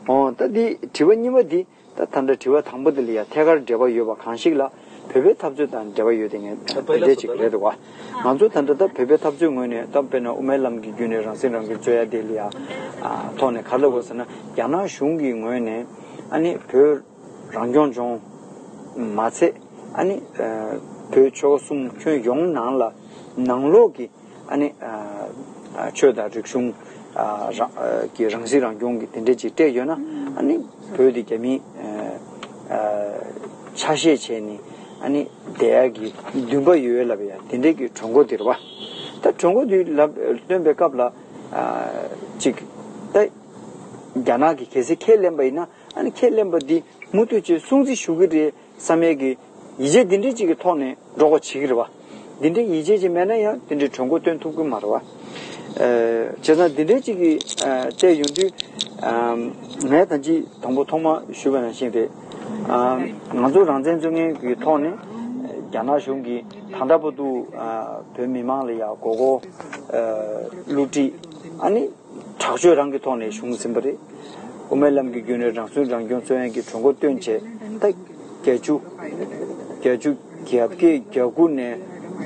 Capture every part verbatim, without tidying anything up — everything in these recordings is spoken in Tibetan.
ཨོ་ད་འདི་དྲི་བ་གཉིས་པ་འདི་ད་ད་ལྟ་དྲི་བ་དང་པོ་འདི་ལ་ཡང་ཐད་ཀར་འབྲེལ་བ་ཡོད་པ་གང་ཞིག་ལ་བོད་པའི་འཐབ་རྩོད་དང་འབྲེལ་བ་ཡོད་དེ་ངས་དེ་འདྲས་ཅིག་རེད་འདུག་བ། ང་ཚོ་ད་ལྟ་ད་བོད་པའི་འཐབ་རྩོད་ངོས་ནས་ད་དཔེར་ན་དབུ་མའི་ལམ་གྱི་བརྒྱུད་ནས་རང་སྲིད་རང་སྐྱོང་རྩོད་ཡ་དེ་ལ་ཡང་ཐོག་ནས་ག་རེ་ལབ་དགོས་ཟེར་ན། རྒྱ་ནག་གཞུང་གི་ངོས་ནས་ཨ་ནི་བོད་རང་སྐྱོང་ལྗོངས་མ་ཚད་ཨ་ནི་བོད་ཆོལ་ཁ་གསུམ་ཁྱོན་ཡོངས་ནང་ལ་ནང་ལོགས་ཀྱི་ཨ་ནི་ཆོས་དང་རིག་གཞུང་གི་རང་སྲིད་རང་སྐྱོང་གི་དེ་འདྲས་ཅིག་སྤྲད་ཡོད་ན། ཨ་ནི་བོད་དེ་རྒྱ་མིས་ཆ་ཤས་བྱས་ནས་ཨ་ནི་བསྡད་ཡག་གི་འདུན་པ་ཡོད་ལབ་ཡ་དེ་འདྲས་ཀྱི་གྲོས་འགོ་དེ་རེད་བ། ད་གྲོས་འགོ་དེ་ལབ་བཏོན་པའི་སྐབས་ལ་ཅིག་ད་རྒྱ་ནག་གིས་གལ་སྲིད་ཁས་ལེན་པ་ཡིན་ན། ཨ་ནི་ཁས་ལེན་པ་འདི་མུ་མཐུད་ཅིག་སྲུང་བརྩི་ཞུ་གི་རེད་བསམ་ཡས་ཀྱི་ཡིད་ཆེས་འདི་འདྲའི་ཅིག་གི་ཐོག་ནས་འགྲོ་དགོས་བྱེད་ཀྱི་རེད་བ། འདི་འདྲའི་ཡིད་ཆེས་ཅིག་མེད་ན་ཡང་འདི་འདྲའི་གྲོས་འགོ་བཏོན་ཐུབ་ཀྱི་མ་རེད་བ། ཨ་བྱས་ཙང་འདི་འདྲའི་ཅིག་གི་ཨ་བལྟས་ཡོང་དུས་ཨ་ངས་ད་ཅི་དང་པོ་ཐོག་མ་ཞུས་པ་ནང་བཞིན་རེད། ཨ་ང་ཚོ་རང་བཙན་རྩོད་མཁན་གྱི་ཐོག་ནས་རྒྱ་ནག་གཞུང་གིས་ད་ལྟ་བར་དུ་ཨ་བོད་མི་མང་ལ་ཡང་དགོས་མཁོ་ཨ་བསླུ་བྲིད་ཨ་ནི། དྲག་སྤྱོད་རང་གི་ཐོག་ནས་བྱུང་ཟིན་པ་རེད། དབུ་མའི་ལམ་གྱི་བརྒྱུད་ནས་རང་སྲུང་རང་སྐྱོང་རྩོད་ཡན་གྱི་གྲོས་འགོ་བཏོན་བྱས། ད་བརྒྱད་ཅུ། བརྒྱད་ཅུ་གྱ་བརྒྱད་གྱ་དགུ་ནས་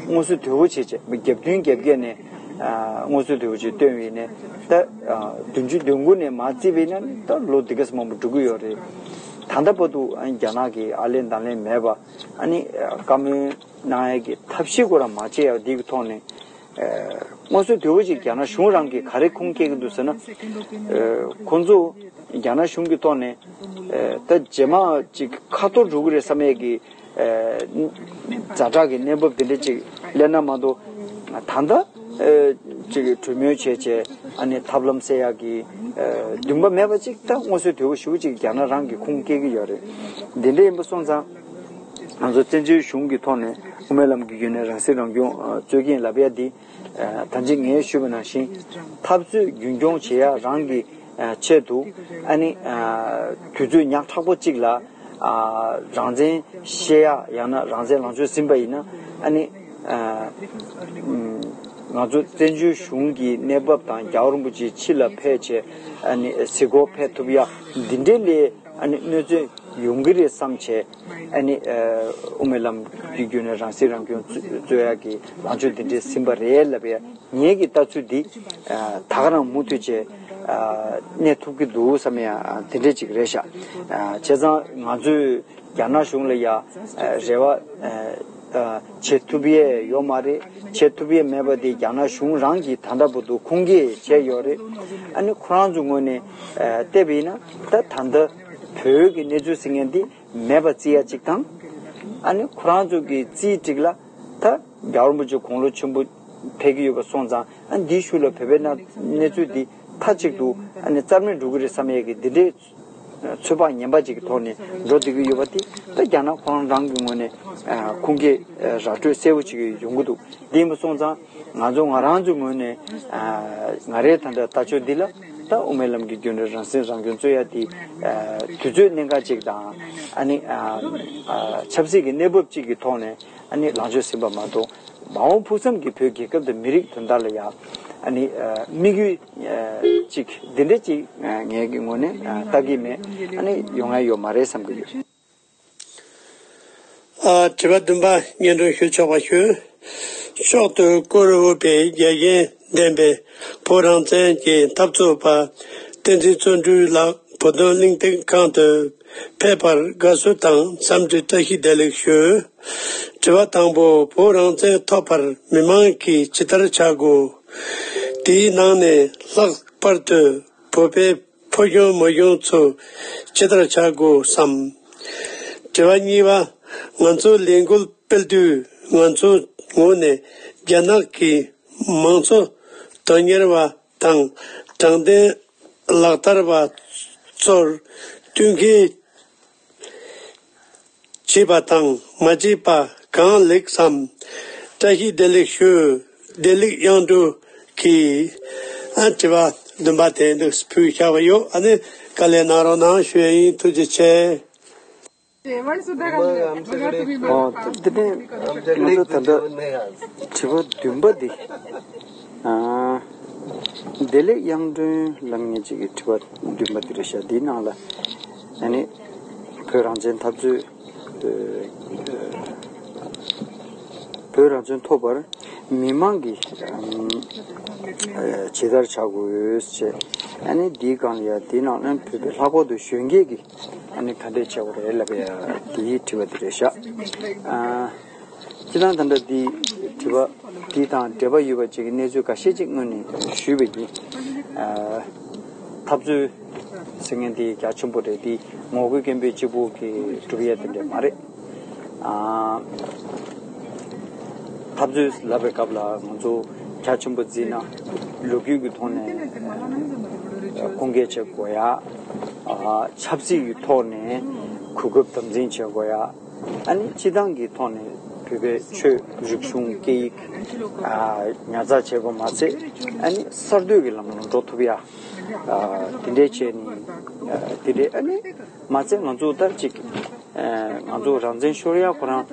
སྔོ་ཚལ་དོད་པོ་བྱས་བྱས། བརྒྱད་བདུན་གྱ་བརྒྱད་ནས་ཨ་སྔོ་ཚལ་དོད་པོ་བྱས་བཏོན་པ་ཡིན་ནའི། ད་ཨ་བདུན་ཅུ་དོན་དགུ་ནས་མར་བརྩིས་པ་ཡིན་ན་ད་ལོ་འདི་ག་ཙམ་མང་པོ་འགྲོ་གི་ཡོད་རེད། ད་ལྟ་བར་དུ་ཨ་ནི་རྒྱ་ནག་གིས་ཨ་ལན་ད་ལན་མེད་པ། ཨ་ནི་ཨ་བཀའ་མོལ་གནང་ཡས་ཀྱི་ཐབས་ཤེས་ཁོ་རང་མ་བྱས་ཡ་འདི་གི་ཐོག་ནས། ཨ་སྔོ་ཚལ་དོད་པོ་ཅིག་རྒྱ་ནག་གཞུང་རང་གིས་ག་རེ་ཁུངས་སྐྱེལ་གྱི་འདུག་ཟེར་ན། ཨ་ཁོང་ཚོ་རྒྱ་ནག་གཞུང་གི་ཐོག་ནས་ཨ་ད་རྗེས་མ་ཅིག་ཁ་ཐོར་འགྲོ་གི་རེད་བསམ་ཡས་ཀྱི་ཨ་ཛ་དྲག་གི་གནས་བབ་དེ་འདྲ་ཅིག་སླེབས་ན་མ་གཏོགས། ད་ལྟ་ཨ་ཅིག་གྲོས་མོལ་བྱས་བྱས་ཨ་ནི་ཐབས་ལམ་སེལ་ཡག་གི་ཨ་འདུན་པ་མེད་པ་ཅིག་ད་སྔོ་ཚལ་དོད་པོ་ཞེ་པོ་ཅིག་རྒྱ་ནག་རང་གིས་ཁུངས་སྐྱེལ་གྱི་ཡོད་རེད། འདི་འདྲ་ཡིན་པ་སོང་ཙང་། ང་ཚོ་བཙན་བྱོལ་གཞུང་གི་ཐོག་ནས་དབུ་མའི་ལམ་གྱི་བརྒྱུད་ནས་རང་སྲིད་རང་སྐྱོང་ཨ་རྩོད་མཁན་ལབ་ཡ་འདི་ཨ་ད་ཅི་ངས་ཞུས་པ་ནང་བཞིན་འཐབ་རྩོད་རྒྱུན་སྐྱོང་བྱེད་ཡ་རང་གི་ཨ་ཆེད་དུ། ཨ་ནི་ཨ་དུས་ཚོད་ཉག་ཕྲ་པོ་གཅིག་ལ་ཨ་རང་བཙན་བཤད་ཡ་ཡང་ན་རང་བཙན་ལངས་ཕྱོགས་ཟིན་པ་ཡིན་ན། ཨ་ནི་ཨ་ང་ཚོ་བཙན་བྱོལ་གཞུང་གི་གནས་བབ་དང་རྒྱལ་བ་རིན་པོ་ཆེ་ཕྱི་ལ་ཕེབས་བྱས། ཨ་ནི་གཟིགས་སྐོར་ཕེབས་ཐུབ་ཡ་འདི་འདྲའི་ལས་ཨ་ནི་གནོད་འཚེ་ཡོང་གི་རེད་བསམ་བྱས། ཨ་ནི་ཨ་དབུ་མའི་ལམ་གྱི་བརྒྱུད་ནས་རང་སྲིད་རང་སྐྱོང་རྩོད་ཡག་གི་ལངས་ཕྱོགས་འདི་འདྲས་ཟིན་པ་རེད་ལབ་ཡ་ངེད་ཀྱི་ལྟ་ཚུལ་འདི་ཨ་ད་ག་རང་མུ་མཐུད་བྱས་ཨ་གནས་ཐུབ་ཀྱི་འདུག་བསམ་ཡ་འདི་འདྲས་ཅིག་རེད་ཤག་ཨ་བྱས་ཙང་ང་ཚོས་རྒྱ་ནག་གཞུང་ལ་ཡ་ཨ་རེ་བ་ཨ་ཨ་བྱེད་ཐུབ་ཡས་ཡོད་མ་རེད། བྱེད་ཐུབ་ཡས་མེད་པ་དེ་རྒྱ་ནག་གཞུང་རང་གིས་ད་ལྟ་བར་དུ་ཁུངས་སྐྱེལ་བྱས་ཡོད་རེད། ཨ་ནི་ཁོ་རང་ཚོའི་ངོས་ནས་ཨ་བལྟས་པ་ཡིན་ན་ད་ད་ལྟ་བོད་ཀྱི་གནས་ཚུལ་ཟེར་མཁན་འདི་མེད་པ་བརྩི་ཡ་གཅིག་དང་། ཨ་ནི་ཁོ་རང་ཚོ་གི་རྩིས་སྒྲིག་ལ་ད་རྒྱལ་བ་རིན་པོ་ཆེ་དགུང་ལོ་ཆེན་པོ་ཕེབས་ཀྱི་ཡོད་པ་སོང་ཙང་། ཨ་ནི་འདིའི་ཤུལ་ལ་བོད་པའི་ནང་གནས་ཚུལ་འདི་མཐའ་གཅིག་ཏུ་ཨ་ནི་རྩ་མེད་འགྲོ་གི་རེད་བསམ་ཡས་ཀྱི་འདི་འདྲའི་ཚོད་དཔག་ངན་པ་ཅིག་གི་ཐོག་ནས་འགྲོ་བསྡད་ཀྱི་ཡོད་པ་དེ། ད་རྒྱ་ནག་ཁོ་རང་རང་གི་ངོས་ནས་ཨ་ཁུངས་སྐྱེལ་ཨ་ར་སྤྲོད་གསལ་པོ་ཅིག་ཡོང་གི་འདུག་འདི་ཡིན་པ་སོང་ཙང་ང་ཚོ་ང་རང་ཚོའི་ངོས་ནས་ཨ་ང་རའི་ད་ལྟ་ལྟ་ཕྱོགས་འདི་ལ་ད་དབུ་མའི་ལམ་གྱི་བརྒྱུད་ནས་རང་སྲིད་རང་སྐྱོང་རྩོད་ཡ་དེ་ཨ་དུས་ཚོད་གནད་འགག་ཅིག་དང་། ཨ་ནི་ཨ་ཨ་ཆབ་སྲིད་ཀྱི་གནས་བབ་ཅིག་གི་ཐོག་ནས་ཨ་ནི་ལངས་ཕྱོགས་ཟིན་པ་མ་གཏོགས། མ་འོངས་ཕུགས་བསམ་གྱི་བོད་རྒྱལ་ཁབ་དང་མི་རིགས་དོན་དག་ལ་ཡང་ཨ་ནི་ཨ་དམིགས་ཡུལ་ཨ་ཅིག་འདི་འདྲ་ཅིག་ཨ་ངེད་ཀྱི་ངོས་ནས་ཨ་ལྟ་གི་མེད། ཨ་ནི་ཡོང་ཡ་ཡོད་མ་རེད་བསམ་གྱི་ཡོད། ཨ་དྲི་བ་བདུན་པ་སྙན་སྒྲོན་ཞུ་ཆོག་པ་ཞུ། མཆོག་ཏུ་བཀུར་འོས་པའི་རྒྱལ་ཞེན་ལྡན་པའི་བོད་རང་བཙན་གྱི་འཐབ་རྩོད་པ་བསྟན་འཛིན་བརྩོན་འགྲུས་ལགས་བོད་དོན་གླེང་སྟེགས་ཁང་དུ་ཕེབས་པར་དགའ་བསུ་དང་འཚམས་འདྲི་བཀྲ་ཤིས་བདེ་ལེགས་ཞུ། དྲི་བ་དང་པོ། བོད་རང་བཙན་ཐོབ་པར་མི་མང་གིས་ཇི་ལྟར་བྱ་དགོས། དེའི་ནང་ནས་ལྷག་པར་དུ་བོད་པའི་ཕོ་གཞོན་མོ་གཞོན་ཚོས་ཇི་ལྟར་བྱ་དགོས་སམ། དྲི་བ་གཉིས་པ། ང་ཚོ་ལས་འགུལ་སྤེལ་དུས་ང་ཚོའི་ངོས་ནས་རྒྱ་ནག་གི་མང་གཙོ་དོན་གཉེར་བ་དང་དྲང་བདེན་ལག་བསྟར་བ་ཚོར་བསྟུན་མཁས་བྱས་པ་དང་མ་བྱས་པ་གང་ལེགས་སམ། བཀྲ་ཤིས་བདེ་ལེགས་ཞུ། བདེ་ལེགས་དབྱངས་སྒྲོན་གྱིས་ཨ་དྲི་བ་བདུན་པ་དེ་འདུག་ཕུལ་བཞག་པ་ཡོད། ཨ་ནི་དཀའ་ལས་གནང་རོགས་གནང་ཞུ་ཡ་ཡིན། ཐུགས་རྗེ་ཆེ། ང་ཚོ་ད་ལྟ་དྲི་བ་བདུན་པ་འདི། ཨ། བདེ་ལེགས་དབྱངས་སྒྲོན་ལགས་ངས་ཅིག་གི་དྲི་བ་བདུན་པ་དེ་རེད་ཤག་འདིའི་ནང་ལ་ཨ་ནི་བོད་རང་བཙན་འཐབ་རྩོད། བོད་རང་བཙན་ཐོབ་པར་མི་མང་གིས་ཇི་ལྟར་བྱ་དགོས་ཞེས། ཨ་ནི་འདིའི་སྒང་ལ་ཡ་འདིའི་ནང་ལ་བོད་པའི་ལྷག་པར་དུ་གཞོན་སྐྱེས་ཀྱིས་ཨ་ནི་ག་འདྲས་བྱེད་དགོས་རེད་ལབ་ཡ་འདིའི་དྲི་བ་འདི་རེད་ཤག་སྤྱིར་བཏང་ད་ལྟ་འདི་དྲི་བ་འདི་དང་འབྲེལ་བ་ཡོད་པ་ཅིག་གི་གནས་ཚུལ་འགའ་ཤས་ཅིག་སྔོན་ནས་ཞུས་པ་ཡིན། འཐབ་རྩོད་ཟེར་མཁན་དེ་རྒྱ་ཆེན་པོ་རེད། དེ་ངོ་རྒོལ་སྐད་འབོད་གཅིག་པུ་གི་སྒྲུབ་ཡ་དེ་འདྲ་མ་རེད། འཐབ་རྩོད་ལབ་པའི་སྐབས་ལ་ང་ཚོ་རྒྱ་ཆེན་པོ་བརྩིས་ན་ལོ་རྒྱུས་ཀྱི་ཐོག་ནས་ཁུངས་སྐྱེལ་བྱེད་དགོས་ཡ། ཆབ་སྲིད་ཀྱི་ཐོག་ནས་གོ་སྐབས་དམ་འཛིན་བྱེད་དགོས་ཡ། ཨ་ནི་སྤྱི་བཏང་གི་ཐོག་ནས་བོད་པའི་ཆོས་རིག་གཞུང་སྐད་ཡིག་ཉར་ཚགས་བྱེད་དགོས་མ་ཚད། ཨ་ནི་གསར་གཏོད་ཀྱི་ལམ་ལ་འགྲོ་ཐུབ་ཡ། དེ་འདྲས་བྱས་ནས་དེ་འདྲས། ཨ་ནི་མ་ཚད་ང་ཚོ་ལྟར་ཅིག་ང་ཚོ་རང་བཙན་ཤོར་ཡ་ཁོ་རང་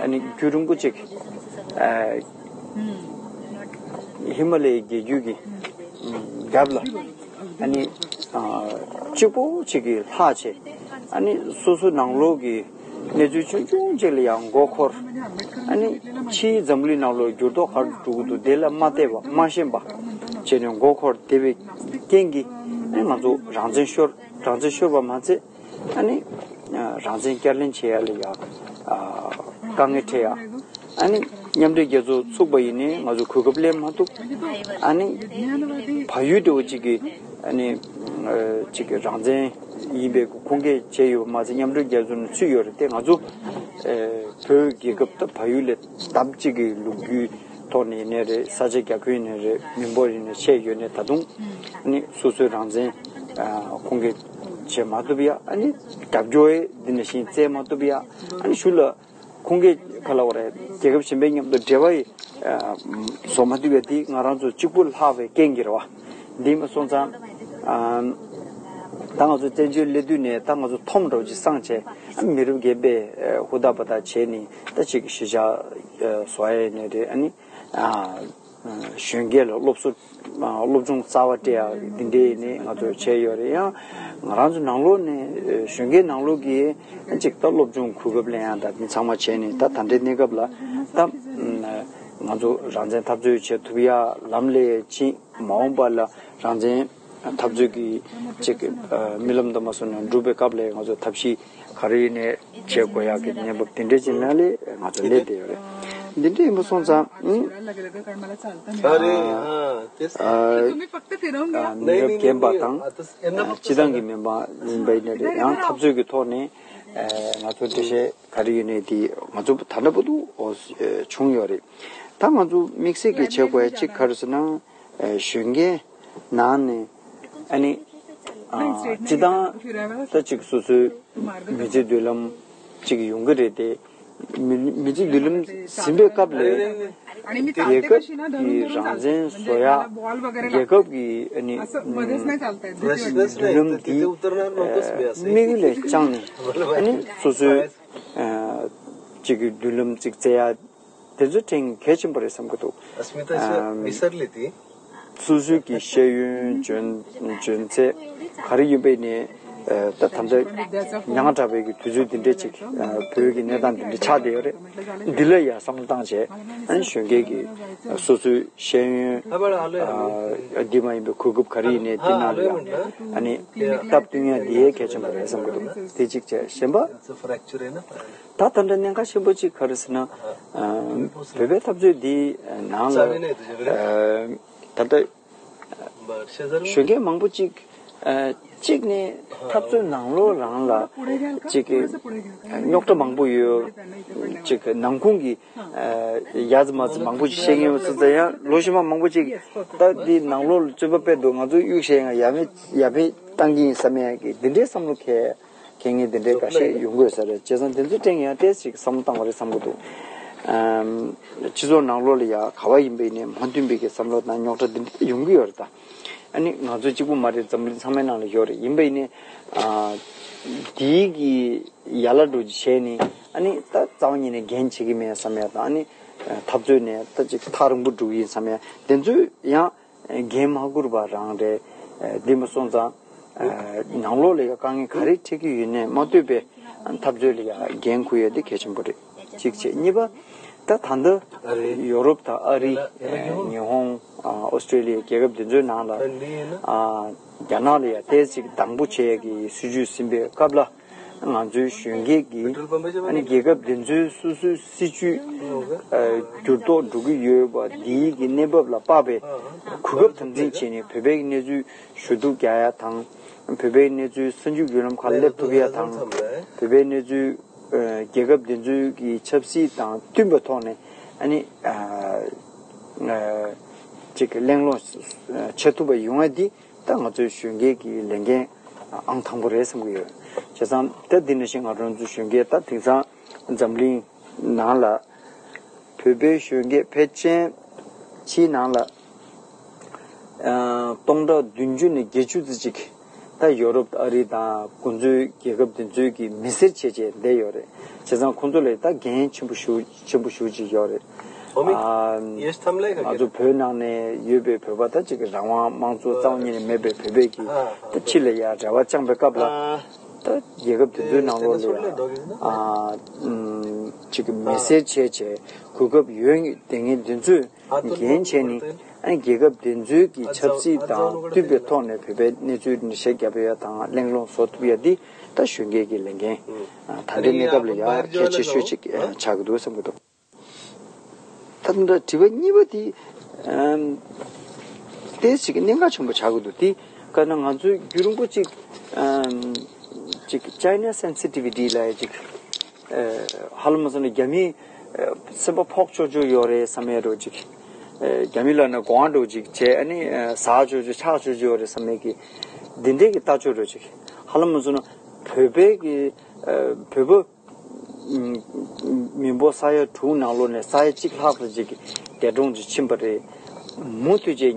ཨ་ནི་རྒྱུན་རིང་པོ་ཅིག་ཧི་མ་ལའི་རྒྱལ་རྒྱུད་ཀྱི་རྒྱབ་ལ་ཨ་ནི་གཅིག་པོ་ཅིག་གིས་ལྷག་བྱས། ཨ་ནི་སོ་སོ་ནང་ལོགས་ཀྱི་གནས་ཚུལ་ཆུང་ཆུང་ཅིག་ལ་ཡང་མགོ་འཁོར། ཨ་ནི་ཕྱིའི་འཛམ་གླིང་ནང་ལོགས་འགྱུར་ལྡོག་ག་རེ་འགྲོ་གི་འདུག་དེ་ལ་མ་བལྟས་པ་མ་ཤེས་པ་བྱས་ནས་མགོ་འཁོར་བསྡད་པའི་རྐྱེན་གྱིས་ཨ་ནི་ང་ཚོ་རང་བཙན་ཤོར། རང་བཙན་ཤོར་བ་མ་ཚད། ཨ་ནི་རང་བཙན་བསྐྱར་ལེན་བྱེད་ཡ་ལ་ཡ་དཀའ་ངལ་འཕྲད་ཡ། ཨ་ནི་མཉམ་འབྲེལ་རྒྱལ་ཚོགས་ཚུགས་པ་ཡིན་ནའི་ང་ཚོ་གོ་སྐབས་ལེན་མ་ཐུབ། ཨ་ནི་བལ་ཡུལ་འདྲ་བོ་ཅིག་གིས་ཨ་ནི་ཅིག་གི་རང་བཙན་ཡིན་པའི་ཁུངས་སྐྱེལ་བྱས་ཡོད་པ་མ་ཚད་མཉམ་འབྲེལ་རྒྱལ་ཚོགས་ནས་ཚུད་ཡོད་རེད་དེ། ང་ཚོ་བོད་རྒྱལ་ཁབ་དང་བལ་ཡུལ་ལས་ལྡབ་གཅིག་གི་ལོ་རྒྱུས་ཐོག་ནས་ཡིན་ནའི་རེད། ས་ཆ་རྒྱ་ཁྱོན་ཡིན་ནའི་རེད། མི་འབོར་ཡིན་ནའི་ཆེ་ཡོད་ནའི་ད་དུང་ཨ་ནི་སོ་སོའི་རང་བཙན་ཁུངས་སྐྱེལ་བྱེད་མ་ཐུབ་ཡ། ཨ་ནི་རྒྱབ་སྐྱོར་འདི་ནང་བཞིན་བཙལ་མ་ཐུབ་ཡ། ཨ་ནི་གཞུག་ལ་ཁུངས་སྐྱེལ་ག་ལབ་དགོས་རེད། རྒྱལ་ཁབ་གཞན་པའི་མཉམ་དུ་འབྲེལ་བ་ཡི་བཟོ་མ་ཐུབ་ཡ་དེ་ང་རང་ཚོ་གཅིག་པུ་ལྷག་པའི་རྐྱེན་གྱིས་རེད་བ། འདི་མ་སོང་ཙང་ད་ང་ཚོ་བཙན་བྱོལ་སླེབས་དུས་ནས་ད་ང་ཚོ་འཐོམ་འདྲ་བོ་ཅིག་སངས་བྱས། མི་རབས་རྒན་པས་ཧུར་ཐག་འབད་ཐག་བྱས་ནས་ད་ཅིག་གཞིས་ཆགས་བཟོ་ཡ་ཡིན་ནའི་རེད། ཨ་ནི་གཞོན་སྐྱེས་ལ་སློབ་གསོ་སློབ་སྦྱོང་རྩ་བ་སྤྲད་ཡ་འདི་འདྲའི་ནས་ང་ཚོ་བྱས་ཡོད་རེད། ཡང་ང་རང་ཚོ་ནང་ལོགས་ནས་གཞོན་སྐྱེས་ནང་ལོགས་ཀྱིས་ཅིག་ད་སློབ་སྦྱོང་གོ་སྐབས་ལེན་ཡ་ད་འདི་ཚང་མ་བྱས་ནས་ད་ད་ལྟའི་གནས་སྐབས་ལ་ད་ང་ཚོ་རང་བཙན་འཐབ་རྩོད་བྱེད་ཐུབ་ཡ་ལམ་སླེབས་ཕྱིན། མ་འོངས་པ་ལ་རང་བཙན་འཐབ་རྩོད་ཀྱི་ཅིག་རྨི་ལམ་དུ་མ་སོང་ནས་འགྲུབ་པའི་སྐབས་ལ་ང་ཚོ་ཐབས་ཤེས་ག་རེ་ཡིན་ནའི་བྱེད་དགོས་ཡག་གི་གནས་བབ་དེ་འདྲས་ཅིག་ནང་ལ་ང་ཚོ་སླེབས་བསྡད་ཡོད་རེད། འདི་འདྲས་ཡིན་པ་སོང་ཙང་། ཨ་རེ། ཨ་དེ་ཨ་མི་རབས་རྒན་པ་དང་སྤྱི་བཏང་གི་མི་མང་ཡིན་པ་ཡིན་ནའི་རེད། ཡང་འཐབ་རྩོད་ཀྱི་ཐོག་ནས་ང་ཚོ་འགྲེལ་བཤད་ག་རེ་ཡིན་ནའི་དེ་ང་ཚོ་ད་ལྟ་བར་དུ་བྱུང་ཡོད་རེད། ད་ང་ཚོ་དམིགས་བསལ་གྱི་བྱེད་དགོས་ཡ་གཅིག་ག་རེ་ཟེར་ན། གཞོན་སྐྱེས་ནང་ནས་ཨ་ནི་སྤྱི་བཏང་ད་ཅིག་སོ་སོའི་མི་ཚེ་མདུན་ལམ་ཅིག་ཡོང་གི་རེད་དེ། མི་མི་ཚེ་མདུན་ལམ་ཟིན་པའི་སྐབས་ལ་རྒྱལ་ཁབ་ཀྱི་རང་བཙན་བཟོ་ཡ། རྒྱལ་ཁབ་ཀྱི་ཨ་ནི་མདུན་ལམ་འདི་དམིགས་ཡུལ་ལས་བཅངས་ནས་ཨ་ནི་སོ་སོའི་ཅིག་གི་མདུན་ལམ་ཅིག་བཙལ་ཡ། དེ་ཚོ་དྲན་གལ་ཆེན་པོ་རེད་བསམ་གྱི་འདུག་ཨམ། སོ་སོའི་གི་ཤེས་ཡོན་འཇོན་འཇོན་ཚད་ག་རེ་ཡོད་པ་ཡིན་ནའི་ད་ད་ལྟ་ཉག་ཕྲ་བའི་གི་དུས་ཚོད་འདི་འདྲས་ཅིག་བོད་ཀྱི་གནས་སྟངས་འདི་འདྲས་ཆགས་བསྡད་ཡོད་རེད། འདི་ལ་ཡ་བསམ་བློ་བཏང་བྱས། ཨ་ནི་གཞོན་སྐྱེས་ཀྱི་སོ་སོའི་ཤེས་ཡོན་འདི་མ་ཡིན་པའི་གོ་སྐབས་ག་རེ་ཡིན་ནའི་འདི་ནང་ལ་ཡ་ཨ་ནི་སྟབས་བསྟུན་ཡ་འདི་ཡས་གལ་ཆེན་པོ་རེད་བསམ་གྱི་འདུག་དེ་གཅིག་བྱས། གཞན་པ། ད་ད་ལྟ་གནད་འགག་ཆེན་པོ་གཅིག་ག་རེ་ཟེར་ན། བོད་པའི་འཐབ་རྩོད་འདི་ནང་ལ་ད་ལྟ་གཞོན་སྐྱེས་མང་པོ་གཅིག་གཅིག་ནས་འཐབ་རྩོད་ནང་ལོགས་རང་ལ་གཅིག་རྙོག་དྲ་མང་པོ་ཡོད། གཅིག་ནང་ཁུངས་ཀྱི་ཡ་ཙི་མ་ཙི་མང་པོ་ཞིག་བཤད་མཁན་ཡོད་ཙང་། ཡང་ལོ་ཤི་མ་མང་པོ་གཅིག་ད་འདི་ནང་ལོགས་ལ་རྩོད་པ་སྤེལ་འདུག་ང་ཚོ་གཡུག་བཤད་ཡང་ཡ་མེད་ཡ་ཕན་བཏང་གི་ཡིན་བསམ་ཡ་གི་འདི་འདྲའི་བསམ་བློ་འཁྱེར་མཁན་འདི་འདྲའི་འགའ་ཤས་ཡོང་གི་ཡོད་ས་རེད། བྱས་ཙང་དེ་ཚོའི་སྟེང་ཡང་ཏོག་ཙམ་བསམ་བློ་བཏང་བ་རེད་བསམ་གྱི་འདུག་ཨམ། སྤྱི་ཚོགས་ནང་ལོགས་ལ་ཡ་ག་བ་ཡིན་པ་ཡིན་ནའི་མ་མཐུན་པའི་གི་བསམ་བློ་དང་རྙོག་དྲ་འདི་འདྲ་ཡོང་གི་ཡོད་རེད་ད། ཨ་ནི་ང་ཚོ་གཅིག་པུ་མ་རེད། འཛམ་གླིང་ཚང་མའི་ནང་ལ་ཡོད་རེད། ཡིན་པ་ཡིན་ནའི་ཨ། འདིའི་གི་ཡ་ལ་འགྲོ་བྱས་ནས་ཨ་ནི་ད་རྩ་བ་ཉིད་ནས་འགན་བྱེད་ཀྱི་མེད་བསམ་ཡ་དང་། ཨ་ནི་འཐབ་རྩོད་ནས་ད་ཅིག་ཐག་རིང་པོ་འགྲོ་གི་ཡིན་བསམ་ཡ་དེ་ཚོ་ཡང་ འགན་མ་འཁུར་བ་རང་རེད། འདི་མ་སོང་ཙང་ནང་ལོགས་ལ་ཡ་དཀའ་ངལ་ག་རེ་འཕྲད་ཀྱི་ཡོད་ནའི་མ་ལྟོས་པའི་འཐབ་རྩོད་ལ་ཡ་འགན་འཁུར་ཡ་དེ་གལ་ཆེན་པོ་རེད། གཅིག་བྱས། གཉིས་པ། ད་ད་ལྟ་ཡོ་རོབ་དང་ཨ་རི། ཉི་ཧོང་། ཨོ་སི་ཀྲེ་ལི་ཡ། རྒྱལ་ཁབ་འདི་ཚོའི་ནང་ལ་རྒྱ་ནག་ལ་ཡ་ཏོག་ཙམ་སྡང་པོ་བྱེད་ཡ་གི་སྲིད་ཇུས་ཟིན་པའི་སྐབས་ལ། ང་ཚོའི་གཞོན་སྐྱེས་ཀྱིས་ཨ་ནི་རྒྱལ་ཁབ་འདི་ཚོའི་སོ་སོའི་སྲིད་ཇུས་འགྱུར་ལྡོག་འགྲོ་གི་ཡོད་པ་འདིའི་གི་གནས་བབ་ལ་དཔག་པའི་གོ་སྐབས་དམ་འཛིན་བྱས་ནས་བོད་པའི་གནས་ཚུལ་ཞུ་གཏུག་རྒྱག་ཡ་དང་། བོད་པའི་གནས་ཚུལ་གསར་འགྱུར་བརྒྱུད་ལམ་ཁག་སླེབས་ཐུབ་ཡ་དང་། བོད་པའི་གནས་ཚུལ་རྒྱལ་ཁབ་འདི་ཚོའི་གི་ཆབ་སྲིད་དང་མཐུན་པའི་ཐོག་ནས་ཨ་ནི་ཅིག་གླེང་སློང་བྱེད་ཐུབ་པ་ཡོང་ཡ་འདི། ད་ང་ཚོའི་གཞོན་སྐྱེས་ཀྱི་ལས་འགན་ཨང་དང་པོ་རེད་བསམ་གྱི་ཡོད། བྱས་ཙང་ད་འདི་ནང་བཞིན་ང་རང་ཚོའི་གཞོན་སྐྱེས་ད་དེང་སང་འཛམ་གླིང་ནང་ལ་བོད་པའི་གཞོན་སྐྱེས་ཕལ་ཆེར་ཕྱིའི་ནང་ལ་ཨ་སྟོང་ཕྲག་བདུན་ཅུ་ནས་བརྒྱད་ཅུ་ཙམ་ཅིག་ད་ཡོ་རོབ་དང་ཨ་རི་དང་དགོན་པའི་རྒྱལ་ཁབ་དེ་ཚོའི་གི་མི་སེར་བྱས་བྱས་བསྡད་ཡོད་རེད། བྱས་ཙང་ཁོང་ཚོ་ལ་ད་འགན་ཆེན་པོ་ཞེ་ཆེན་པོ་ཞེ་པོ་ཅིག་ཡོད་རེད། ཨ། ང་ཚོ་བོད་ནང་ནས་ཡོད་པའི་བོད་པ་ད་ཅིག་གི་རང་དབང་དམངས་གཙོ་རྩ་བ་ཉིད་ནས་མེད་པའི་བོད་པས་ཀྱི་ད་ཕྱི་ལ་ཡ་རེ་བ་བཅངས་པའི་སྐབས་ལ། ད་རྒྱལ་ཁབ་དེ་ཚོའི་ནང་ལོགས་ལ་ཡ་ཨ་ཅིག་གི་མི་སེར་བྱས་བྱས་གོ་སྐབས་ཡོད་དེ་ངས་འདི་ཚོས་འགན་བྱས་ནས་ཨ་རྒྱལ་ཁབ་དེ་ཚོའི་གི་ཆབ་སྲིད་དང་མཐུན་པའི་ཐོག་ནས་བོད་པའི་གནས་ཚུལ་འགྲེལ་བཤད་རྒྱབ་ཡ་དང་གླེང་སློང་བཟོ་ཐུབ་ཡ་འདི་ད་གཞོན་སྐྱེས་ཀྱི་ལས་འགན་ད་ལྟའི་གནས་སྐབས་ལ་ཡ་གལ་ཆེ་ཤོས་ཅིག་ཆགས་ཀྱི་འདུག་བསམ་གྱི་འདུག་ད་ལྟ་དྲི་བ་གཉིས་པ་དེ་ཨམ། ཏོག་ཙམ་གྱི་གནད་འགག་ཆེན་པོ་ཆགས་ཀྱི་འདུག་དེ་ག་ན་ང་ཚོའི་རྒྱུན་རིང་པོ་ཅིག་ཨམ། ཅིག་China sensitivity ལབ་ཡ་ཅིག་ཨ། ཧ་ལམ་སོང་ན་རྒྱ་མི་ཨ། སེམས་པ་ཕོག་ཆོག་ཆོག་ཡོད་རེད་བསམ་ཡ་འདྲ་ཅིག་ཨ། རྒྱ་མི་ལབ་ན་དགོངས་འདྲ་ཅིག་བྱས། ཨ་ནི་ཨ། ཟ་ཆོག་ཆོག་ཆགས་ཆོག་ཆོག་ཡོད་རེད་བསམ་ཡ་གི་འདི་འདྲའི་གི་ལྟ་ཕྱོགས་འདྲ་ཅིག་ཧ་ལམ་སོང་ན་བོད་པའི་གི་ཨ། བོད་པ་མི་འབོར་ས་ཡ་དྲུག་ནང་ལོགས་ནས་ས་ཡ་གཅིག་ལྷག་ཙམ་ཅིག་གི་འདས་གྲོངས་ཅིག་ཕྱིན་པ་རེད། མུ་མཐུད་བྱས་ཨ།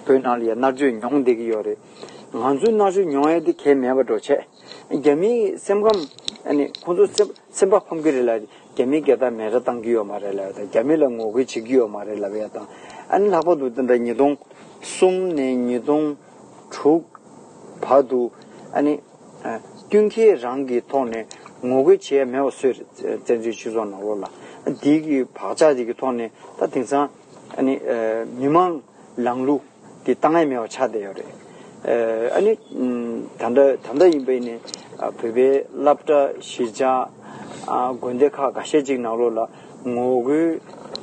བོད་ནང་ལ་ཡ་མནར་གཅོད་མྱོང་བསྡད་ཀྱི་ཡོད་རེད། ང་ཚོའི་མནར་གཅོད་མྱོང་ཡ་དེ་གལ་མེད་པ་འདྲ་བྱས། རྒྱ་མིའི་སེམས་ཁམས་ཨ་ནི་ཁོང་ཚོ་སེམས་སེམས་པ་ཕམ་གྱི་རེད་ལབ། རྒྱ་མིའི་རྒྱལ་དར་མེ་སྲེག་བཏང་གི་ཡོད་མ་རེད་ལབ་ཡ་དང་། རྒྱ་མི་ལ་ངོ་རྒོལ་བྱེད་ཀྱི་ཡོད་མ་རེད་ལབ་ཡ་དང་། ཨ་ནི་ལྷག་པར་དུ་དེ་འདྲ་ཉིས་སྟོང་གསུམ་ནས་ཉིས་སྟོང་དྲུག་བར་དུ་ཨ་ནི་ཨ། བསྟུན་མཁས་རང་གི་ཐོག་ནས་ངོ་རྒོལ་བྱེད་ཡ་མེད་པ་བཟོས་རེད། བཙན་བྱོལ་སྤྱི་ཚོགས་ནང་ལོགས་ལ་འདི་གི་བག་ཆགས་འདི་གི་ཐོག་ནས་ད་དེང་སང་ཨ་ནི་ཨ། མི་མང་ལངས་ལུགས་དེ་བཏང་ཡ་མེད་པ་ཆགས་བསྡད་ཡོད་རེད། ཨ་ནི་ད་ལྟ་ད་ལྟ་ཡིན་པ་ཡིན་ནའི་བོད་པའི་སློབ་གྲྭ་གཞིས་ཆགས་དགོན་སྡེ་ཁག་འགའ་ཤས་ཅིག་ནང་ལོགས་ལ་ངོ་རྒོལ་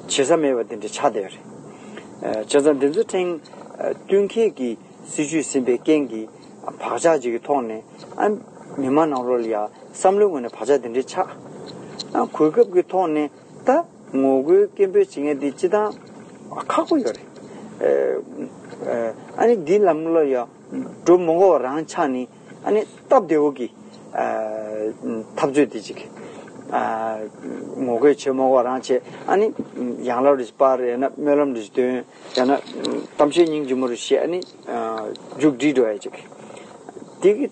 བྱེད་ས་མེད་པ་དེ་འདྲ་ཆགས་བསྡད་ཡོད་རེད། བྱས་ཙང་དེ་ཚོ་ཕྲན་བསྟུན་མཁས་ཀྱི་སྲིད་ཇུས་ཟིན་པའི་རྐྱེན་གྱིས་བག་ཆགས་ཅིག་གི་ཐོག་ནས་ཨ། མི་མང་ནང་ལོགས་ལ་ཡ་བསམ་བློའི་ངོས་ནས་བག་ཆགས་དེ་འདྲ་ཆགས། ཨ། གོ་སྐབས་ཀྱི་ཐོག་ནས་ད་ངོ་རྒོལ་སྐད་འབོད་བྱེད་མཁན་དེ་སྤྱིར་བཏང་ཁག་པོ་ཡོད་རེད། ཨ་ནི་འདི་ལམ་ལ་ཡ་འགྲོ་མི་དགོས་པ་རང་ཆགས་ནས་ཨ་ནི་སྟབས་བདེ་བོ་གི་འཐབ་རྩོད་དེ་ཅིག་ངོ་རྒོལ་བྱེད་མི་དགོས་པ་རང་བྱས། ཨ་ནི་ཡང་ལབ་རེ་སྤར། ཡང་ན་སྨོན་ལམ་རེ་འདོན། ཡང་ན་གཏམ་བཤད་སྙིང་རྗེ་མོ་རེ་བཤད། ཨ་ནི་མཇུག་སྒྲིལ་འགྲོ་ཡ་ཅིག་འདི་གི་ད་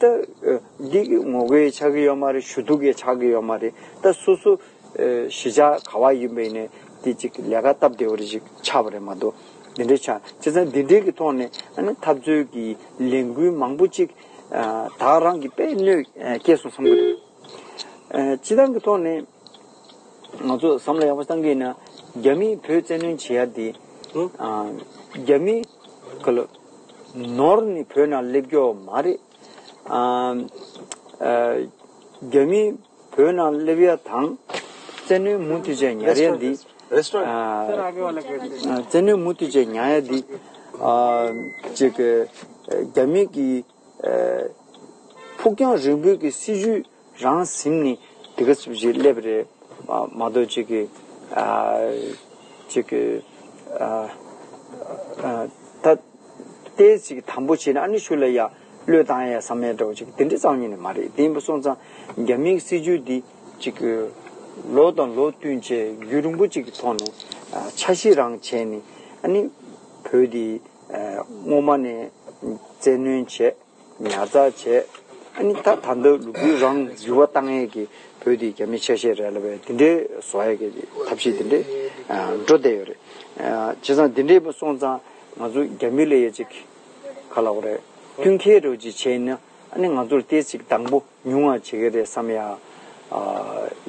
འདི་གི་ངོ་རྒོལ་ཆགས་ཀྱི་ཡོད་མ་རེད། ཞུ་གཏུག་གི་ཆགས་ཀྱི་ཡོད་མ་རེད། ད་སོ་སོ་གཞིས་ཆགས་ག་བ་ཡིན་པ་ཡིན་ནའི་དེ་ཅིག་ལས་ཀ་སྟབས་བདེ་བོ་རེ་ཅིག་ཆགས་པ་རེད་མ་གཏོགས་འདི་འདྲའི་ཆགས། བྱས་ཙང་འདི་འདྲའི་གི་ཐོག་ནས་ཨ་ནི་འཐབ་རྩོད་ཀྱི་ལས་འགུལ་མང་པོ་ཅིག་ད་རང་གི་དཔེ་གནོད་སྐྱེལ་སོང་བསམ་གྱི་འདུག་སྤྱིར་བཏང་གི་ཐོག་ནས་ང་ཚོ་བསམ་བློ་ཡག་པོ་བཏང་གི་ཡིན་ན། རྒྱ་མིས་བོད་བཙན་གནོན་བྱེད་ཡ་དེ་རྒྱ་མི་ག་ལ་ནོར་ནས་བོད་ནང་སླེབས་ཀྱི་ཡོད་མ་རེད། རྒྱ་མི་བོད་ནང་སླེབས་ཡ་དང་བཙན་གནོན་མུ་མཐུད་བྱས་ཉར་ཡ་འདི། བཙན་གནོན་མུ་མཐུད་བྱས་ཉར་ཡ་འདི་ཅིག་རྒྱ་མི་གི་ཕུགས་རྒྱང་རིང་པོའི་གི་སྲིད་ཇུས་རང་ཟིན་ནས་དེ་ག་ཚོད་ཅིག་སླེབས་རེད་མ་གཏོགས། ཅིག་གི་ཅིག་གི་ད་ལྟའི་ཅིག་དམ་པོ་བྱས་ནས་ཨ་ནི་ཤུལ་ལ་ཡ་བློས་བཏང་ཡ་བསམ་ཡ་འདྲ་བོ་ཅིག་དེ་འདྲ་རྩ་བ་ཉིད་ནས་མ་རེད། དེ་ཡིན་པ་སོང་ཙང་རྒྱ་མིའི་སྲིད་ཇུས་འདི་ཅིག་གི་ལོ་དང་ལོ་བསྟུན་བྱས་རྒྱུན་རིང་པོ་ཅིག་གི་ཐོག་ནས་འཆར་གཞི་རང་བྱས་ནས་ཨ་ནི་བོད་འདི་སྔོན་མ་ནས་བཙན་གནོན་བྱས། ཉར་ཚགས་བྱས། ཨ་ནི་ད་ད་ལྟ་ལུས་པོའི་རང་འགྱུར་བ་བཏང་ཡས་ཀྱི་བོད་དེ་རྒྱ་མི་ཆ་ཤས་རེད་ལབ་པའི་དེ་འདྲའི་བཟོ་ཡས་ཀྱི་ཐབས་ཤེས་དེ་འདྲའི་འགྲོ་བསྡད་ཡོད་རེད། བྱས་ཙང་དེ་འདྲའི་སོང་ཙང་ ང་ཚོ་རྒྱ་མི་ལ་ཡ་ཅིག་ག་ལབ་དགོས་རེད། བསྟུན་མཁས་འདྲ་བོ་ཅིག་བྱས་ན་ཨ་ནི་ང་ཚོར་ཏོག་ཙམ་འདང་པོ་ཉུང་བ་བྱེད་ཀྱི་རེད་བསམ་ཡ། ཨ།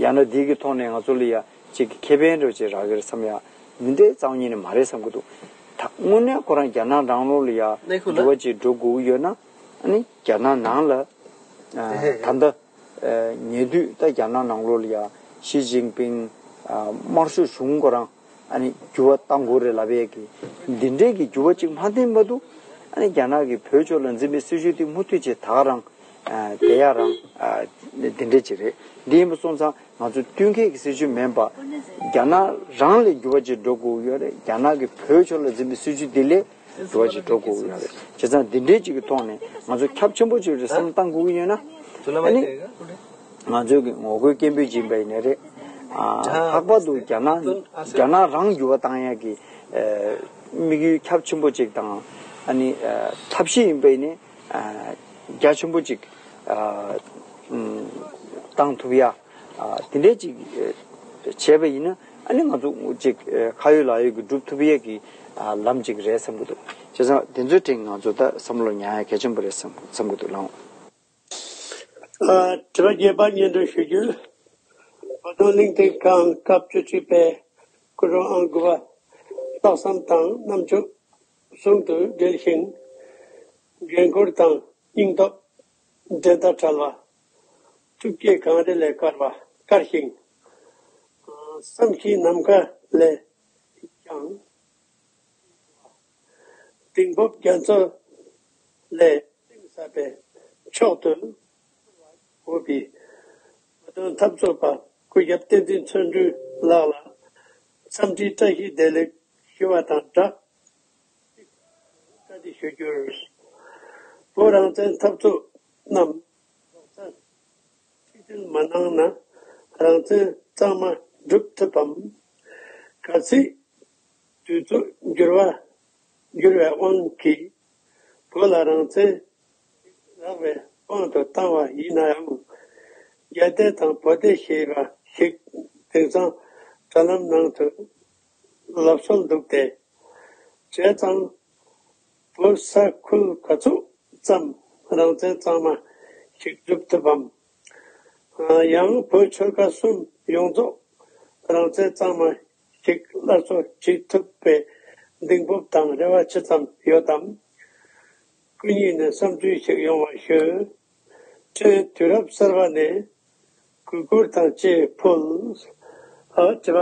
ཡང་ན་འདི་གི་ཐོག་ནས་ང་ཚོ་ལ་ཡ་ཅིག་ཁེ་ཕན་འདྲ་བོ་ཅིག་རག་གི་རེད་བསམ་ཡ། འདི་འདྲའི་རྩ་བ་ཉིད་ནས་མ་རེད་བསམ་གྱི་འདུག་ད་དངོས་གནས་ཁོ་རང་རྒྱ་ནག་ནང་ལོགས་ལ་ཡ་འགྱུར་བ་ཅིག་འགྲོ་དགོས་ཀྱི་ཡོད་ན་ཨ་ནི་རྒྱ་ནག་ནང་ལ་ད་ལྟ་ཉེ་དུས་ད་རྒྱ་ནག་ནང་ལོགས་ལ་ཡ་ཞི་ཅིན་ཕིང་དམར་ཤོག་གཞུང་ཁོ་རང་ཨ་ནི་འགྱུར་བ་གཏང་དགོས་རེད་ལབ་ཡས་ཀྱི་འདི་འདྲས་ཀྱི་འགྱུར་བ་ཅིག་མ་བཏིང་བར་དུ་ཨ་ནི་རྒྱ་ནག་གིས་བོད་ཕྱོགས་ལ་འཛིན་པའི་སྲིད་བྱུས་དེ་མུ་མཐུད་བྱས་ད་ག་རང་བསྡད་ཡ་རང་འདི་འདྲས་ཅིག་རེད། འདི་ཡིན་པ་སོང་ཙང་ང་ཚོ་བསྟུན་མཁས་ཀྱི་སྲིད་བྱུས་མིན་པ་རྒྱ་ནག་རང་ལ་འགྱུར་བ་ཅིག་འགྲོ་དགོས་ཀྱི་ཡོད་རེད། རྒྱ་ནག་གིས་བོད་ཕྱོགས་ལ་འཛིན་པའི་སྲིད་བྱུས་འདི་ལས་འགྱུར་བ་ཅིག་འགྲོ་དགོས་ཀྱི་ཡོད་རེད། བྱས་ཙང་འདི་འདྲའི་ཅིག་གི་ཐོག་ནས་ང་ཚོ་ཁྱབ་ཆེན་པོ་ཅིག་རེད་བསམ་བློ་བཏང་དགོས་ཀྱི་ཡོད་ན་ཨ་ནི་ང་ཚོའི་གི་ངོ་རྒོལ་སྐད་འབོད་ཅིག་ཡིན་པ་ཡིན་ནའི་རེད། ལྷག་པར་དུ་རྒྱ་ནག་རྒྱ་ནག་རང་འགྱུར་བ་བཏང་ཡག་གི་དམིགས་ཡུལ་ཁྱབ་ཆེན་པོ་ཅིག་དང་ཨ་ནི་ཐབས་ཤེས་ཡིན་པ་ཡིན་ནའི་རྒྱ་ཆེན་པོ་ཅིག་བཏང་ཐུབ་ཡ། དེ་འདྲའི་ཅིག་བྱས་པ་ཡིན་ན་ཨ་ནི་ང་ཚོ་ཅིག་ཁ་ཡོད་ལག་ཡོད་ཀྱི་སྒྲུབ་ཐུབ་ཡས་ཀྱི་ལམ་ཅིག་རེད་བསམ་གྱི་འདུག་བྱས་ཙང་དེ་ཚོའི་སྟེང་ང་ཚོ་ད་བསམ་བློ་ཉར་ཡ་གལ་ཆེན་པོ་རེད་བསམ་བསམ་གྱི་འདུག་ལགས། ཨ། དྲི་བ་བརྒྱད་པ་སྙན་སྒྲོན་ཞུ་རྒྱུ། བོད་དོན་གླེང་སྟེགས་ཁང་སྐབས་བཅུ་གཅིག་པའི་སྐུ་མགྲོན་ཨང་དགུ་པ་ལྷག་བསམ་དང་རྣམ་དཔྱོད་ཟུང་དུ་འབྲེལ་ཞིང་། འགན་ཁུར་དང་སྙིང་སྟོབས་འགྲན་ཟླ་བྲལ་བ། ཐུགས་བསྐྱེད་གངས་རི་ལས་དཀར་བ་དཀར་ཞིང་། བསམ་གཞིག་ནམ་མཁའ་ལས་ཀྱང་། གཏིང་ཕབ་རྒྱ་མཚོ་ལས་གཏིང་ཟབ་པའི་མཆོག་ཏུ་གུས་པའི་བོད་དོན་འཐབ་རྩོད་པ་སྐུ་ཞབས་བསྟན་འཛིན་བརྩོན་འགྲུས་ལགས་ལ་འཚམས་འདྲིའི་བཀྲ་ཤིས་བདེ་ལེགས་ཞུ་བ་དང་སྦྲགས། བཀའ་འདྲི་ཞུ་རྒྱུར། བོད་རང་བཙན་འཐབ་རྩོད་རྣམས་རྡོག་རྩ་གཅིག་སྒྲིལ་མ་གནང་ན་རང་བཙན་གཙང་མ་སྒྲུབ་ཐུབ་བམ། གལ་སྲིད་དུས་ཚོད་འགྱུར་བ་འགྱུར་བའི་དབང་གིས་བོད་ལ་རང་བཙན་རག་པའི་དབང་དུ་བཏང་བ་ཡིན་ན་ཡང་རྒྱ་སྡེ་དང་བོད་སྡེ་ཞེས་པ་ཞིག་དེང་སང་དྲ་ལམ་ནང་དུ་ལབ་སྲོལ་འདུག་སྟེ། བྱས་ཙང་བོད་ས་ཁུལ་ག་ཚོད་ཙམ་རང་བཙན་གཙང་མ་ཞིག་སྒྲུབ་ཐུབ་བམ། ཡང་བོད་ཆོལ་ཁ་གསུམ་ཡོངས་རྫོགས་རང་བཙན་གཙང་མ་ཞིག་སླར་གསོ་བྱེད་ཐུབ་པའི་གདེང་སྤོབས་དང་རེ་བ་ཇི་ཙམ་ཡོད་དམ། སྐུ་ཉིད་ནས་བསམ་ཚུལ་ཞིག་ཡོང་བ་ཞུ། ཁྲལ་དུས་རབས་གསར་པ་ནས་གུས་བཀུར་དང་བཅས་ཕུལ། ཨ། དྲི་བ་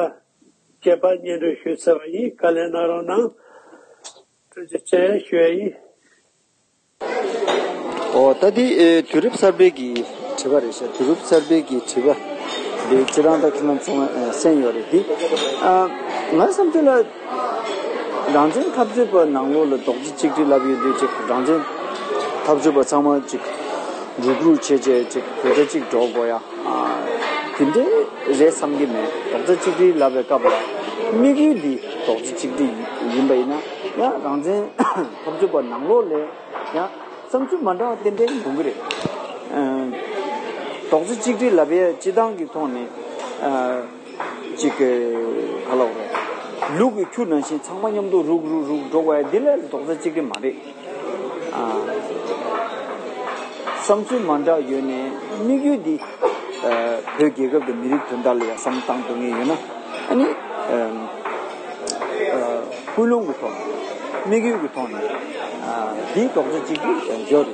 བརྒྱད་པ་སྙན་སྒྲོན་ཞུས་ཚར་བ་ཡིན། བཀའ་ལན་གནང་རོགས་གནང་། ཐུགས་རྗེ་ཆེ་ཞུ་ཡ་ཡིན། ཨོ། ད་འདི་ཨེ་དུས་རབས་གསར་པའི་གི་དྲི་བ་རེད་ཤག་དུས་རབས་གསར་པའི་གི་དྲི་བ་འདི་སྤྱིར་བཏང་ད་ཁྱེད་རང་ཚང་མ་ཨེ་གསན་ཡོད་རེད་འདི། ཨ། ང་བསམ་ཚུལ་ལ་རང་བཙན་འཐབ་རྩོད་པ་ནང་ལོགས་ལ་རྡོག་རྩ་གཅིག་སྒྲིལ་ལབ་ཡོད་དུས་ཅིག་རང་བཙན་འཐབ་རྩོད་པ་ཚང་མ་ཅིག་རུག་རུག་བྱས་བྱས་ཅིག་རྡོག་རྩ་གཅིག་འགྲོ་དགོས་ཡ། ཨ། དེ་འདྲའི་རེད་བསམ་གྱི་མེད། རྡོག་རྩ་གཅིག་སྒྲིལ་ལབ་པའི་སྐབས་ལ་དམིགས་ཡུལ་འདི་རྡོག་རྩ་གཅིག་སྒྲིལ་ཡིན་པ་ཡིན་ན་ཡང་རང་བཙན་འཐབ་རྩོད་པ་ནང་ལོགས་ལ་ཡང་བསམ་ཚུལ་མ་འདྲ་བ་ཏན་ཏན་ཡོང་གི་རེད། ཨ། རྡོག་རྩ་གཅིག་སྒྲིལ་ལབ་ཡ་སྤྱི་བཏང་གི་ཐོག་ནས་ཨ། ཅིག་གི་ག་ལབ་དགོས་རེད། ལུག་གི་ཁྱུ་ནང་བཞིན་ཚང་མ་མཉམ་དུ་རུག་རུག་རུག་འགྲོ་དགོས་ཡ་འདི་ལ་རྡོག་རྩ་གཅིག་སྒྲིལ་མ་རེད། ཨ། བསམ་ཚུལ་མ་འདྲ་ཡོད་ནའི་དམིགས་ཡུལ་འདི་ཨ། བོད་རྒྱལ་ཁབ་དང་མི་རིགས་དོན་དག་ལ་ཡ་བསམ་བློ་བཏང་འདོད་མཁན་ཡོད་ན་ཨ་ནི་ཨ། ཨ། ཀུན་སློང་གི་ཐོག་ནས་དམིགས་ཡུལ་གྱི་ཐོག་ནས་ཨ། འདི་རྡོག་རྩ་གཅིག་སྒྲིལ་ཡོད་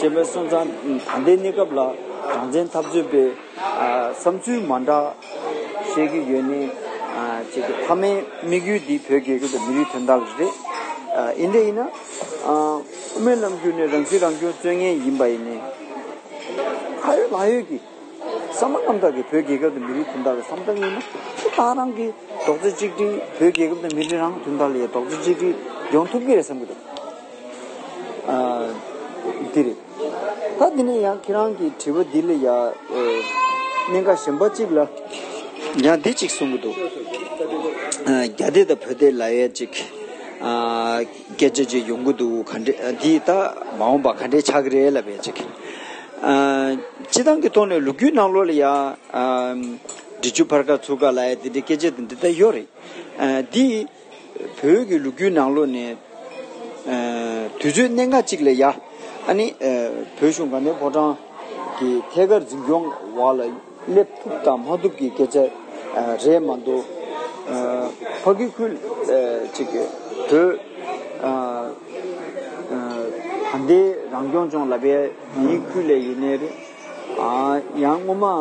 རེད། བྱས་པ་སོང་ཙང་ད་ལྟའི་གནས་སྐབས་ལ་རང་བཙན་འཐབ་རྩོད་པའི་ཨ། བསམ་ཚུལ་མ་འདྲ་བཤད་ཀྱི་ཡོད་ནའི་ཨ། ཅིག་གི་མཐའ་མའི་དམིགས་ཡུལ་འདི་བོད་རྒྱལ་ཁབ་དང་མི་རིགས་དོན་དག་ལ་རེད། ཨ། ཡིན་དེ་ཡིན་ན་ཨ། དབུ་མའི་ལམ་བརྒྱུད་ནས་རང་སྲིད་རང་སྐྱོང་རྩོད་མཁན་ཡིན་པ་ཡིན་ནའི་ཁ་ཡོད་ལག་ཡོད་ཀྱི་བསམ་པ་རྣམ་དག་གིས་བོད་རྒྱལ་ཁབ་དང་མི་རིགས་དོན་དག་ལ་བསམ་བཏང་ཡིན་ན་ཁོ་ད་རང་གི་རྡོག་རྩ་གཅིག་སྒྲིལ་བོད་རྒྱལ་ཁབ་དང་མི་རིགས་རང་དོན་དག་ལ་ཡང་རྡོག་རྩ་གཅིག་སྒྲིལ་ཡོང་ཐུབ་ཀྱི་རེད་བསམ་གྱི་འདུག་ཨ། འདི་རེད། ད་འདི་ནས་ཡང་ཁྱེད་རང་གི་དྲི་བ་འདི་ལ་ཡ། ཨེ། གནད་འགག་གཞན་པ་གཅིག་ལ། ཡང་འདི་གཅིག་གསུང་གི་འདུག་ཨ། རྒྱ་སྡེ་དང་བོད་སྡེ་ལབ་ཡ་གཅིག་ཨ། སྐད་ཆ་གཅིག་ཡོང་གི་འདུག་ག་འདྲ་འདི་ད་མ་འོངས་པ་ག་འདྲ་ཆགས་ཀྱི་རེད་ལབ་ཡ་གཅིག་ཨ། སྤྱི་བཏང་གི་ཐོག་ནས་ལོ་རྒྱུས་ནང་ལོགས་ལ་ཡ། ཨ། འབྲི་ཆུ་ཕར་ཁ་ཚུར་ཁ་ལབ་ཡ་འདི་འདྲའི་སྐད་ཆ་འདི་འདི་ད་ཡོད་རེད། ཨ། འདི་བོད་ཀྱི་ལོ་རྒྱུས་ནང་ལོགས་ནས་ ཨ་དུས་ཚོད་གནད་འགག་ཅིག་ལ་ཡ། ཨ་ནི་ཨ་བོད་གཞུང་དགའ་ལྡན་ཕོ་བྲང་གི་ཐད་ཀར་འཛིན་སྐྱོང་འོག་ལ་སླེབས་ཐུབ་དང་མ་ཐུབ་ཀྱི་སྐད་ཆ་ཨ་རེད་མ་གཏོགས། ཨ་ཕ་གི་ཁུལ་ཨ་ཅིག་བོད་ཨ་ཨ་ད་ལྟའི་རང་སྐྱོང་ལྗོངས་ལབ་པའི་འདིའི་ཁུལ་ལ་ཡིན་ནའི་རེད། ཨ་ཡང་སྔོན་མ་ཨ་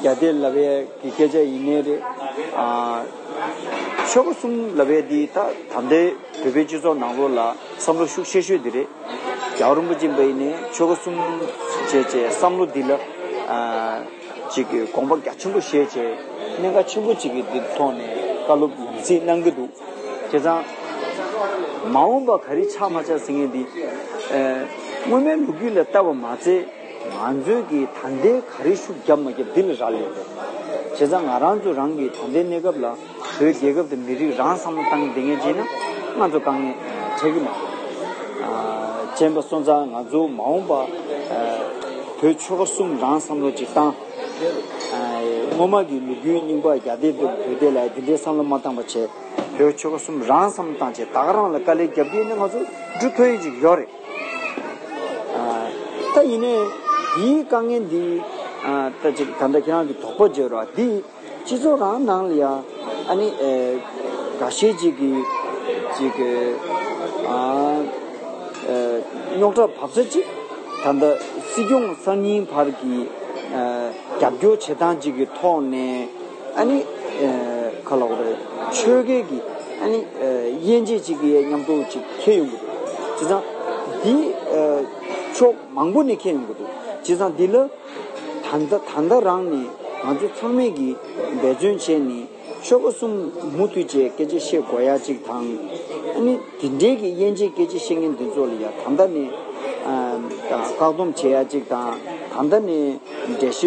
རྒྱ་སྡེ་ལབ་པའི་གི་སྐད་ཆ་ཡིན་ནའི་རེད། ཨ་ཆོལ་ཁ་གསུམ་ལབ་པའི་འདི་ད་ད་ལྟའི་བོད་པའི་སྤྱི་ཚོགས་ནང་ལོགས་ལ་བསམ་བློ་ཤུགས་ཆེ་ཤོས་འདི་རེད། རྒྱལ་བ་རིན་པོ་ཆེ་པ་ཡིན་ནའི་ཆོལ་ཁ་གསུམ་བྱས་བྱས་བསམ་བློ་འདི་ལ་ཨ་ཅིག་གི་དགོངས་པ་རྒྱ་ཆེན་པོ་བཞེས་བྱས་གནད་འགག་ཆེན་པོ་ཅིག་གི་འདི་ཐོག་ནས་བཀའ་སློབ་ཡང་སེ་གནང་གི་འདུག་བྱས་ཙང་མ་འོངས་པ་ག་རེ་ཆགས་མ་ཆགས་ཟེར་མཁན་འདི་ཨ་སྔོན་མའི་ལོ་རྒྱུས་ལ་ལྟ་བ་མ་ཚད། ང་ཚོས་ཀྱིས་ད་ལྟའི་ག་རེ་ཤུགས་བརྒྱབ་མ་བརྒྱབ་འདི་ལ་རག་ལས་རེད། བྱས་ཙང་ང་རང་ཚོ་རང་གི་ད་ལྟའི་གནས་སྐབས་ལ་བོད་རྒྱལ་ཁབ་དང་མི་རིགས་རང་བསམ་བློ་བཏང་བསྡད་མཁན་ཅིག་ན་ང་ཚོ་དཀའ་ངལ་འཕྲད་ཀྱི་མ་རེད། ཨ་གཅེན་པ་སོང་ཙང་ང་ཚོ་མ་འོངས་པ་ཨ་བོད་ཆོལ་ཁ་གསུམ་རང་བསམ་བློ་ཅིག་བཏང་། ཨ་སྔོན་མ་གི་ལོ་རྒྱུས་རྙིང་པ་རྒྱ་སྡེ་དང་བོད་སྡེ་ལ་འདི་འདྲའི་བསམ་བློ་མ་བཏང་པ་བྱས། བོད་ཆོལ་ཁ་གསུམ་རང་བསམ་བློ་བཏང་བྱས་ད་ག་རང་ལ་དཀའ་ལས་རྒྱབ་ཀྱི་ཡིན་ན་ང་ཚོ་འགྲུབ་ཐུབ་ཡག་ཅིག་ཡོད་རེད། ཨ་ད་ཡིན་ནའི་འདིའི་དཀའ་ངལ་འདི་ཨ་ད་ཅིག་ད་ལྟ་ཁྱེད་རང་གི་དོགས་པ་བརྗོད་རོགས་འདི་སྤྱི་ཚོགས་རང་ནང་ལ་ཡ་ཨ་ནི་ཨེ་འགའ་ཤས་ཅིག་གིས་ཅིག་ཨ་ཨེ་རྙོག་དྲ་བབས་ས་ཅིག་ད་ལྟ་སྲིད་སྐྱོང་གསར་རྙིང་བར་གྱི་ཨེ་རྒྱབ་སྐྱོར་བྱེད་སྟངས་ཅིག་གི་ཐོག་ནས། ཨ་ནི་ཨེ་ག་ལབ་དགོས་རེད། ཆོལ་ཁའི་གི་ཨ་ནི་ཨེ་དབྱེ་འབྱེད་ཅིག་གི་མཉམ་དུ་ཅིག་འཁེལ་ཡོང་གི་འདུག་བྱས་ཙང་འདི་ཨེ་ཕྱོགས་མང་པོ་ནས་འཁེལ་ཡོང་གི་འདུག་བྱས་ཙང་འདི་ལ་ད་ལྟ་ད་ལྟ་རང་ནས་ང་ཚོ་ཚང་མས་ཀྱི་འབད་བརྩོན་བྱས་ནས་ཆོལ་ཁ་གསུམ་མུ་མཐུད་བྱས་སྐད་ཆ་བཤད་དགོས་ཡ་ཅིག་དང་། ཨ་ནི་དེ་འདྲའི་གི་དབྱེ་འབྱེད་སྐད་ཆ་བཤད་མཁན་འདི་ཚོ་ལ་ཡ་ད་ལྟ་ནས་ཨ་བཀག་སྡོམ་བྱེད་ཡ་ཅིག་དང་ད་ལྟ་ནས་འགྲེལ་བཤད་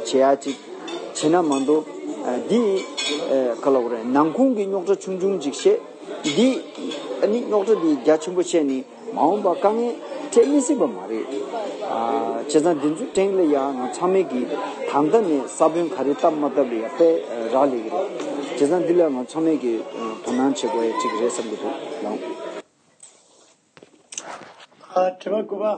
བྱེད་ཡ་ཅིག་བྱེད་ན་མ་གཏོགས། ཨ་འདི་ཨ་ག་ལབ་དགོས་རེད། ནང་ཁུངས་ཀྱི་རྙོག་དྲ་ཆུང་ཆུང་ཅིག་བཤད། འདི་ཨ་ནི་རྙོག་དྲ་འདི་རྒྱ་ཆེན་པོ་བཤད་ནས་མ་འོངས་པ་དཀའ་ངལ་འཕྲད་མི་སྲིད་པ་མ་རེད། ཨ་བྱས་ཙང་འདི་ཚོའི་སྟེང་ལ་ཡང་ང་ཚང་མས་ཀྱིས་ད་ལྟ་ནས་ས་བོན་ག་རེ་བཏབ་མ་བཏབ་ལ་ཡང་དཔེ་རག་ལས་ཀྱི་རེད། བྱས་ཙང་འདི་ལ་ང་ཚང་མས་ཀྱིས་དོ་སྣང་བྱེད་དགོས་ཡ་ཅིག་རེད་བསམ་གྱི་འདུག་ལགས། ཨ་དྲི་བ་དགུ་པ།